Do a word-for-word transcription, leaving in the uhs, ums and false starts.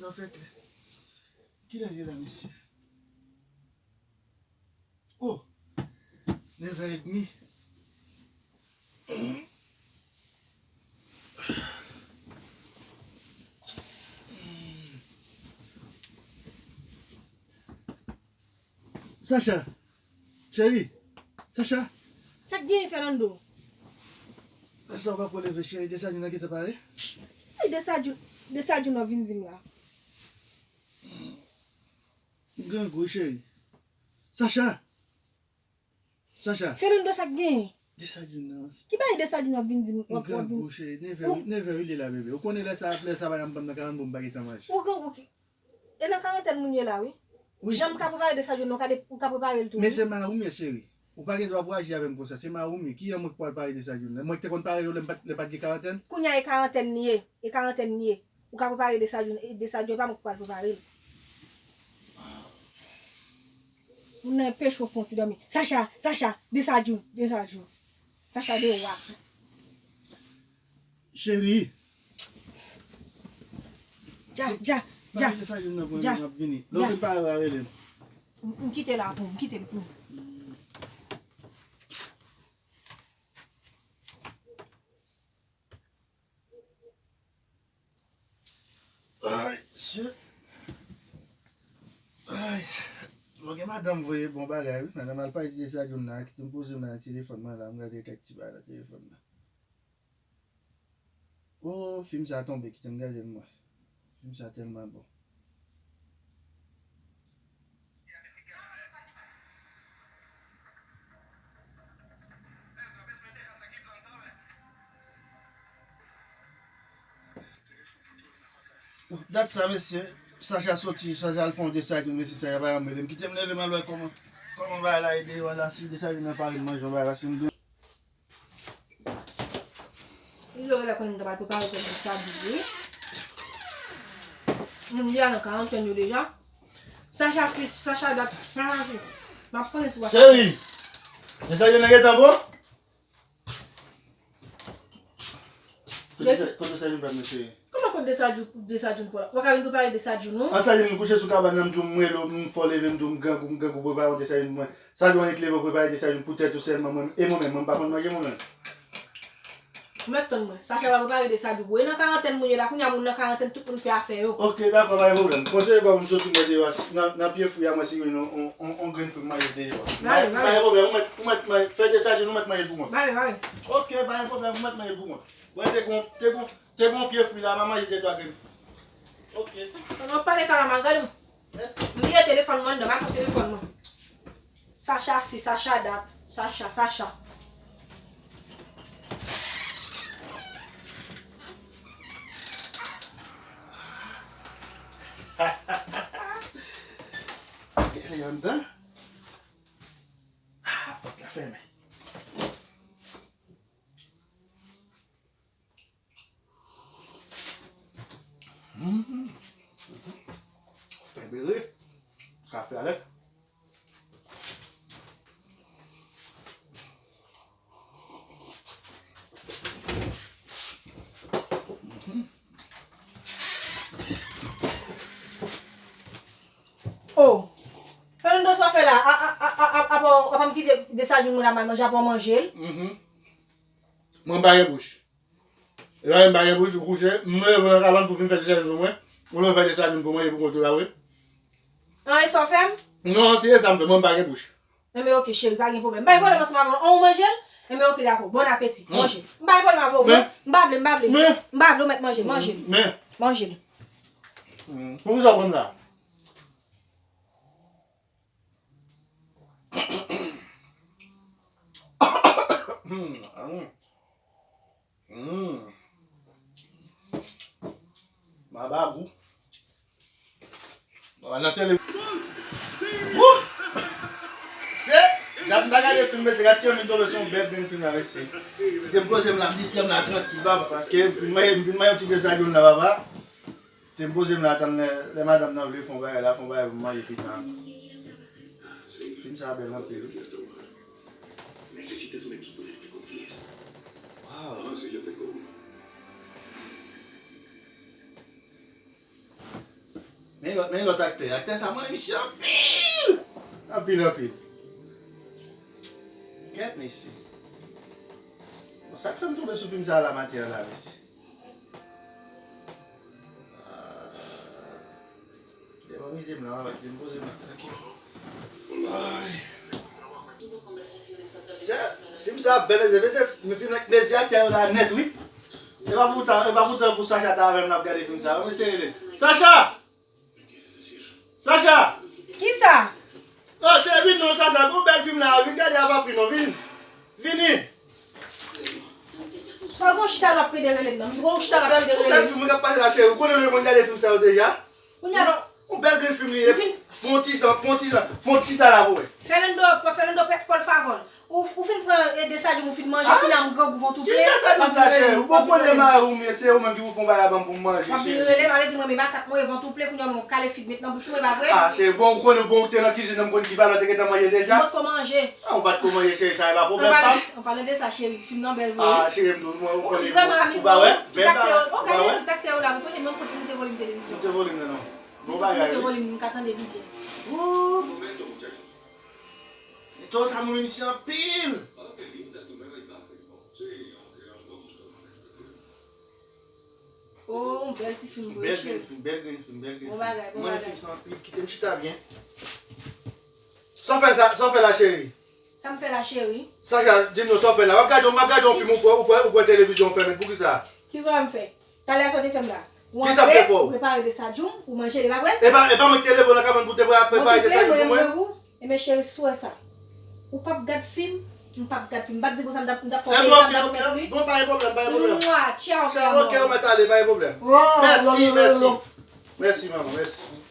An fèt, kilè l ye la, mesye? Oh! Nevè edmi. Sacha, cheri, Sacha. Sa k genyen, Fernando? Lè sa w pa ko leve, cheri, Desalin nan gentan pare. Ay, Desalin, Desalin w ap vin di m la. M grangou, cheri. Sacha! Sacha! Fernando, sa k genyen? Desalin nan. Ki bagay Desalin w ap vin di m, w ap, w ap vin? M grangou, cheri. Nevè, nevè wi li la, bebe. Ou konnen lè sa, lè sa pa m nan karant bon, m pa gentan manje. Ou grangou ki? E nan karantèn moun ye la, wi. Wi. Jan m ka prepare Desalin nan, ou ka de-, ou ka prepare l tou, wi. Men se mari m ye, cheri. Ou pa gen dwa pou aji avè m konsa. Se mari m ye. Ki jan mwen k pral pare Desalin nan? Mwen k te konn pare yo lè m pa t, lè pa t gen karantèn? Kounye a e karantèn li ye. E karantèn li ye. Ou ka prepare Desalin, e Desalin, e pa mwen k pral prepare l. Moun nan enpeche w fè yon ti dòmi. Sacha, Sacha, Desalin, Desalin. Sacha de wa. Cheri. Dja, dja, dja. Pare Desalin nan pou mwen, m ap vini. Lè w fin pare, w a rele m. M, m kite la pou, m kite l pou. Ay, shit. Ay. Bon, gen madanm voye bon bagay, wi. Madanm al pale ti Desalin nan, kite m poze m nan telefòn mwen la, m gade kèk ti bagay nan telefòn nan. Oh, fim sa tonbe, kite m gade l mwen. Fim sa tèlman bon. Dat sa, mesye, Sacha soti, Sacha al fè yon Desalin, mesye, Sacha pa janm rele m. Kite m leve m al wè kòman, kòman bagay la ye deyò la, si Desalin nan pare l manje yon bagay, paske m gen Li yo lè konnen m ta pral prepare kèk Desalin wi. Moun li a nan karantèn yo deja. Sacha si, Sacha dat, Sacha si. M ap konnen si w ap Cheri! Desalin nan gentan bon? Kote sa, kote sa vin pran mesye? Kòman kot Desalin, Desalin pou la? Ou pa ka vin prepare Desalin non? An Desalin kouche sou kabann nan, m di w m rele w, m fè w leve, m di w m grangou, m grangou, prepare yon Desalin pou mwen. Sa dwe annik leve w prepare Desalin pou tèt ou sèlman, mwen, e mwen menm, mwen m pa konn manje mwen menm. Ou mèt tann mwen, Sacha pral prepare Desalin pou ou. E nan karantèn moun ye la, kounye a moun nan karantèn, tout moun fè afè yo. Ok, dakò, pa gen pwoblèm. Kontinye kòm m soti mwen deyò a, nan, nan pye fwi a mwen si gen yon, yon, yon, yon grenn fwi m manje deyò a. Ba ale, ba ale. Pa gen pwoblèm, ou mèt, ou mèt manje, fè Desalin, ou mèt manje pou mwen. Ba ale, ba ale. Ok, pa gen pwoblèm, ou mèt manje pou mwen. Mwen te gon, te gon, te gon pye fwi la, m a manje de twa grenn fwi. Ok. Pandan w ap pale sa la, m a gade w. M bliye telefòn mwen anndan, m a pran telefòn mwen. Sacha si, Sacha dat, Sacha, Sacha. Gen li anndan? Ah, pòt la fèmen. Hmm. Pen bere. Kafe alèk. Hmm. Oh. Fernando, sa w fè la? A, a, a, a, apa w, apa m kite Desalin mwen la m al manje, apa w manje l? Mhm. Mwen pa gen bouch. E pa m pa gen bouch, ou kouche, m leve nan kabann pou vin fè Desalin pou mwen. Ou leve fè Desalin pou mwen, e pou kont ou la, wi. An, e sa w fè m? Non, se sa m fè, mwen m pa gen bouch. Enben, ok, cheri, pa gen pwoblèm. M pa gen pwoblèm ansanm avè w. An, ou manje l? Enben, ok, dakò. Bon apeti. Manje. M pa gen pwoblèm avè w. Men, m pa vle, m pa vle. Men, m pa vle, ou mèt manje. Manje. Men. Manje l. Hmm. Poukisa w pran m la? Hmm, ah, hmm. Hmm. Mabagou. Mwen nan tele. Wouh! Se, gad m pa gade fim, mesye, gad ki anvi tonbe sou yon bèl grenn fim la, mesye. Kite m poze m la, m distrè m la trankil, papa, paske m fin manje, m fin manje yon ti pye sa youn la, papa. Te m poze m la tann lè, lè madanm nan vle fè yon bagay la, fè yon bagay pou m manje pita. Fim sa bèl anpil wi. Wow. Anjou yo te kouri. Men lòt, men lòt aktè. Aktè sa, mwen renmen misye anpil. Anpil, anpil. Kèt, mesye. Bon, sa k fè m tonbe sou fim sa la maten an la, mesye? Ah. Kite m anmize m la, papa, kite m poze m la, trankil. Ay. Se, fim sa ap bèl, mesye, mesye, men fim nan, mesye, aktè yo la nèt, wi. E pa poutan, e pa poutan pou Sacha ta avè m, n ap gade fim sa, mesye, rele. Sacha! Sacha! Kisa? Oh, cheri, vin non, Sacha, gon bèl fim la, vin gade a papi non, vin. Vini. Fò gon chita l ap pede rele m nan. Gon chita l ap pede rele m. Bèl fim k ap pase la, cheri, ou konnen nou konn gade fim sa yo deja. Kounye a, yon bèl grenn fim li ye. Fon ti jan, fon ti jan, fon ti chita la pou wè. Fernando, Fernando, fè Paul favor. Ou, ou fin pran e de sa di m ou fin manje, kounye a m grangou vant ou ple. Ki de sa di m sa, cheri? Ou poko konnen mari w, men se ou menm ki pou fè yon bagay ban m pou m manje, cheri. W ap vin rele m, ale di mwen, men ba kat mwen, vant ou ple, kounye a mwen kale fig met nan bouch ou, e pa vre? Ah, cheri, bon, ou konnen, bon, ou te nan kizin nan, m konn ki valè w te gentan manje deja. Mwen poko manje. Ah, ou pa t ko manje, cheri, sa e pa pwoblèm pa m. An palan de sa, cheri, fim nan bèl vre, wi. Ah, cheri, m tou, mwen, ou konnen, ou pa wè, menm pa, ou pa wè. Tout aktè yo la, mwen konnen, menm fò ti moute volim televizyon. Moute volim nan, non. Bon bagay, wi. Moute volim, m ka tande pi byen. Woo. Eto sa mwen menm si anpil. Oh, yon bèl ti fim vre, cheri. Bèl grenn fim, bèl grenn fim, bèl grenn fim. Bon bagay, bon bagay. Mwen renmen fim sa anpil, kite m chita byen. Sa w fè sa, sa w fè la, cheri? Sa m fè la, cheri? Sacha, di m non, sa w fè la? M ap gade, m ap gade yon fim, ou pran, ou pran, ou pran televizyon w fèmen, poukisa? Kisa w wè m fè? Talè a sa w te fè m la? Ou antre, ou prepare de sa djoum, ou manje, e pa vre? E pa, e pa mwen ki te leve w nan kabann pou w te pre-, prepare de sa djoum pou mwen? Mwen tou ple, mwen renmen gou. Enben, cheri, si w wè sa. Ou p ap gad fim, m p ap gad fim. M pa t di konsa m t ap, m t ap fè w peye sa, m t ap remèt li. Bon, pa gen pwoblèm, pa gen pwoblèm. Mwa, tchaw, tchaw. Ok, ou mèt ale, pa gen pwoblèm. Mèsi, mèsi. Mèsi, manman, mèsi.